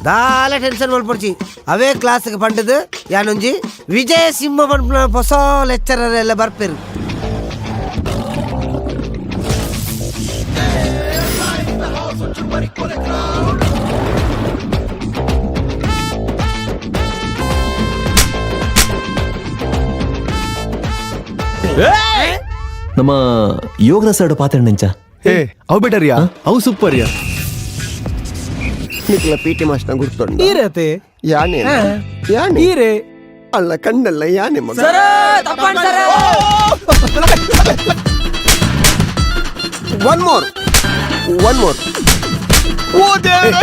ದಾಲ ಟೆನ್ಷನ್ ಮಲ್ಪೊಡ್ಚಿ. ಅವೇ ಕ್ಲಾಸ್ಗೆ ಪಂಡದು ಯಾನೊಂಜಿ ವಿಜಯ ಸಿಂಹ ಪನ್ಪುನ ಹೊಸ ಲೆಕ್ಚರರ್ ಎಲ್ಲ ಬರ್ಪೇರು. ನಮ್ಮ ಯೋಗರಾಜ್ ಸರ್ ಪಾತ್ರೆ ಏ, ಅವು ಬೆಟರ್ ಯಾ, ಅವು super yeah. ನಿಕ್ಲ P T master ಗುರ್ತುಂಡ? ಈರತೆ. ಯಾನೆ ಯಾನೆ? ಈರೆ. ಅಲ್ಲ, ಕಣ್ಣಲ್ಲ ಯಾನೆ ಮಗ. One more, one more. ಓ ದೇವ್ರೇ!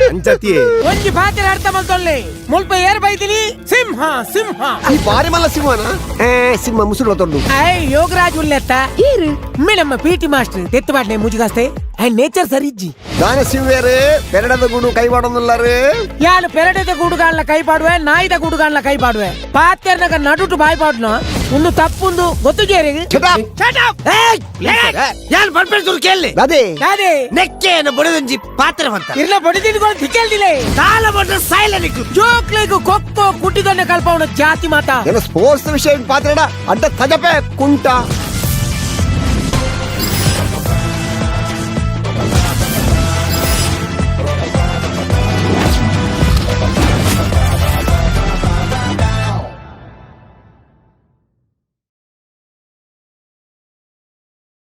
ಅಂಚತಿಯೇ. ಒಂಜಿ ಪಾತ್ರ ಅರ್ಥ ಮಲ್ತೊಲ್ಲೆ. ಮುಲ್ಪ ಏರ್ ಬೈದಿನಿ? ಸಿಂಹ, ಸಿಂಹ. ಈ ಬಾರಿ ಮಲ್ಲ ಸಿಂಹನ. ಏ, ಸಿಂಹ ಮುಸುಳು ತೊಂಡು. I Yogaraj ಉಲ್ಲೆತ್ತ ಒಮ್ಮೆ ನಮ್ಮ ಪಿ ಟಿ ಮಾಸ್ಟರ್ ತೆತ್ತು ಬಾಟ್ನೆ ಮುಜುಗಾಸ್ತೆ. I nature ಸರಿ ಇಜ್ಜಿ. ದಾನ ಸಿಂಹರೇ, ಪೆರಡದ ಗೂಡು ಕೈ ಮಾಡೋದಿಲ್ಲರೇ. ಯಾನು ಪೆರಡೆದ ಗೂಡುಗಾಣ್ಲ ಕೈ ಪಾಡುವೆ, ನಾಯಿದ ಗೂಡುಗಾಣ್ಲ ಕೈ ಪಾಡುವೆ. ಪಾತೆರ್ನಗ ನಡುಟು ಬಾಯ್ ಪಾಡ್ನ ಒಂದು ತಪ್ಪುಂದು ಗೊತ್ತು ಜೇರಿಗೆ. Shut up! ಯಾನ್ ಪನ್ಪೇರು ತುರು ಕೇಳಿ. ಅದೇ. ಯಾದೆ? ನೆಕ್ಕೆ ಬಡದೊಂಜಿ ಪಾತ್ರ ಬಂತ. ಇರ್ಲ ಬಡಿದಿನ್ಕೊಂಡು ತಿಕ್ಕಲ್ದಿಲ್ಲ. ದಾಲ ಬಂದ ಸಾಯ್ಲ ನಿಕ್ಲು. ಜೋಕ್ಲೆಗು ಕೊಕ್ಕೋ ಕುಟ್ಟಿದೊನ್ನೆ ಕಲ್ಪವನ ಜಾತಿ ಮಾತಾ. ಏನ ಸ್ಪೋರ್ಟ್ಸ್ ವಿಷಯ ಪಾತ್ರೆಡ ಅಡ್ಡ ತಜಪೆ ಕುಂಟ.